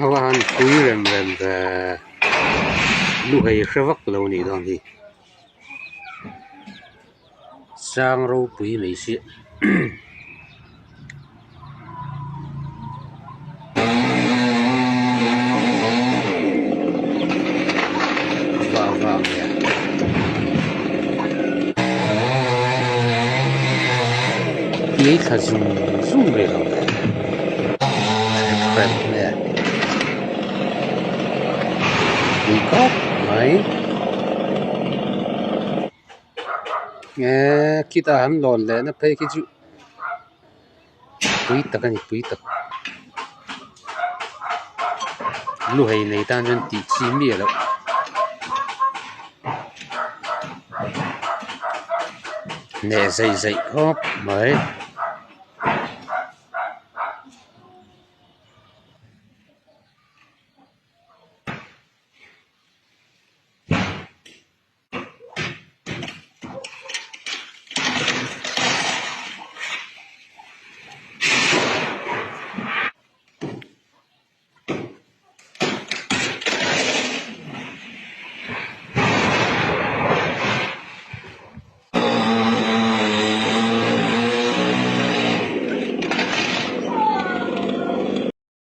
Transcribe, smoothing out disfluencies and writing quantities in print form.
A va han pui rem rem ve lu hei hre vak lo nih dawn hi sang ropui mai sia. Tui thla zung zung mai lo hrep mai a tui khawp mai eee khitah an lawn leh na phei khi chu pui tak a ni pui tak lu hei nei tan chuan tih chi miah loh hneh zeih zeih khawp mai.